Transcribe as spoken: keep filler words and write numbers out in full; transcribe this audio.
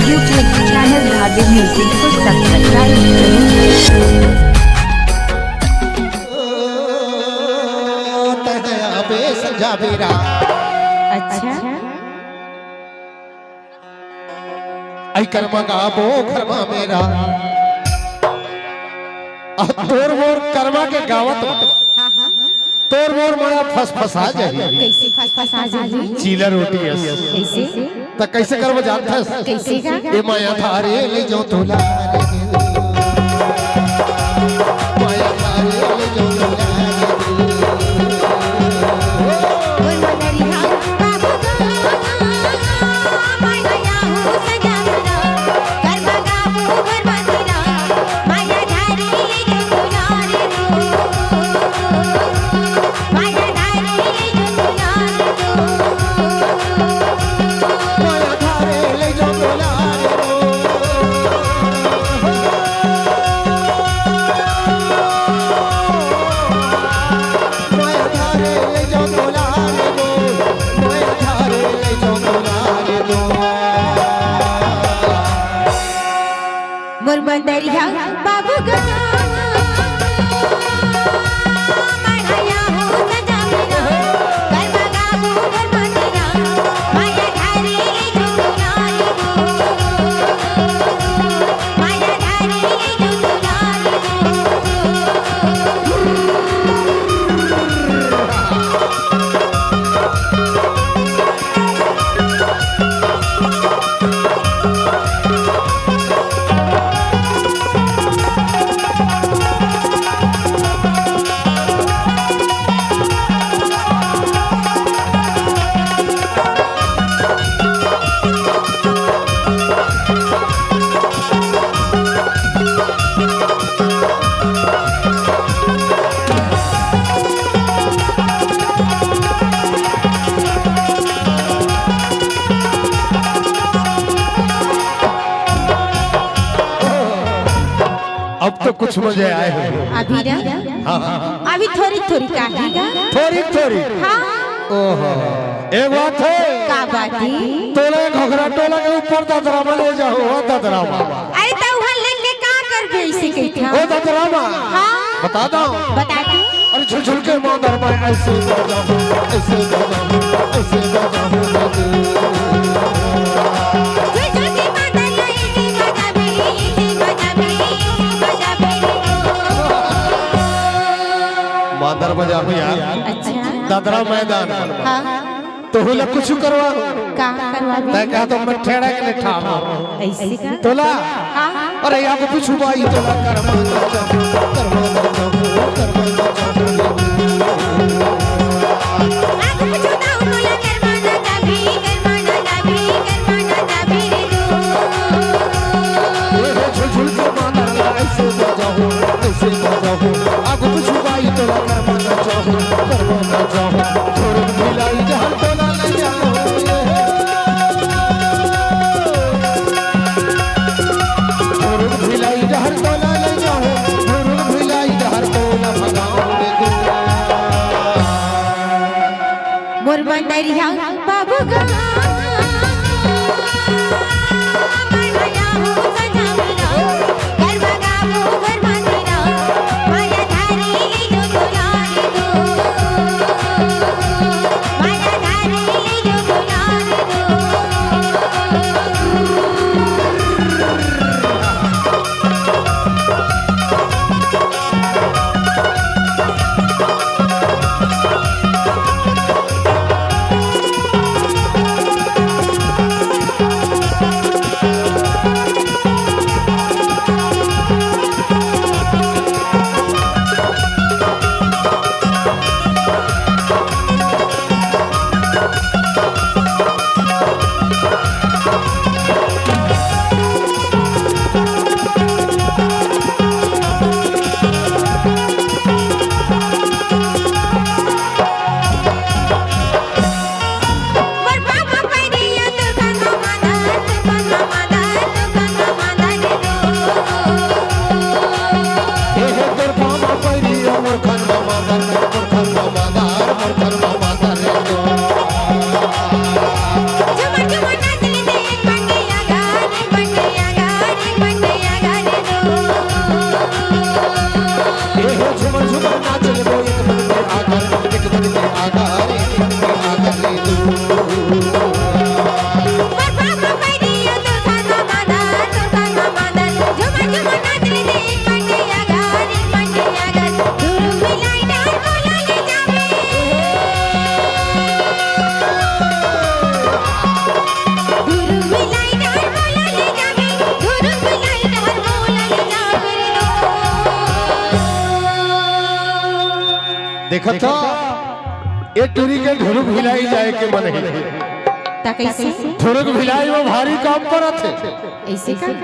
YouTube channel Bhavya Music को subscribe करें। तहया base जाबेरा। अच्छा। आई करमा गाबो घरमा मेरा। आ तोर मोर करमा के गावत। हाँ, हाँ। तोर मोर माया फसफसा जाही। कइसे फसफसा जाही? चीला रोटी अस। कइसे? त कइसे करबो जानथस? कइसे का? ए माया धारे ले जाओ तोला। माया धारे ले जाओ तोला। मोर बंदरिया बाबू गा, माया हो सजा मेरा, गरबा गाबो गरबा तेरा, माया धारे ले जो दुलारे हो, माया धारे ले जो दुलारे हो। अब तो कुछ मजे आए होंगे। अभी ना? हाँ, हाँ, हाँ। अभी थोड़ी थोड़ी काहे गा? थोड़ी थोड़ी। हाँ। ओहो, एक बात है। का बात है? तोला घघरा टोला के ऊपर ददरामा ले जाओ, हो ददरामा। अरे त उहाँ लेके का करबे इसे कहिथा? ओ ददरामा। हाँ। बता दो। बता दे। अरे झुलझुल के मांदर मैं ऐसे बजाऊं, ऐसे बजाऊं, ऐसे बजाऊं। झुलझुल के मांदर मैं ऐसे बजाबे, ऐसे बजाबे, ऐसे बजाबे। मांदर बजाबे यार। अच्छा। ददरा मैदान। हाँ। तोहू ला कुछु करवा। का करवाबे? तैं कहा तो मैं ठेड़ा के ले ठाड़ हूँ। ऐसे का? तोला। हाँ। अरे आगू पीछू बाई तोला करमा ना चाहूँ, करमा ना चाहूँ, करमा ना चाहूँ। आगू पीछू ताऊ तोला करमा ना चाहबे, करमा ना चाहबे, करमा ना चाहबे रे तू। ए हे झुलझुल के मांदर ला ऐसे बजाहूँ, ऐसे बजाहूँ। आगू पीछू बाई तोला करमा ना चाहूँ, करमा ना चाहूँ। थोड़े भिलाई जहर तोला ले जाओ। मुरुग भिलाई डहर तोला ले जाहूँ, मुरुग भिलाई डहर तोला भगाऊँ रे देखत हो, ए टुरी के ढुरुक भिलाई जाए के मन हे। त कइसे? ढुरुक भिलाई में भारी काम परत हे। अइसे का?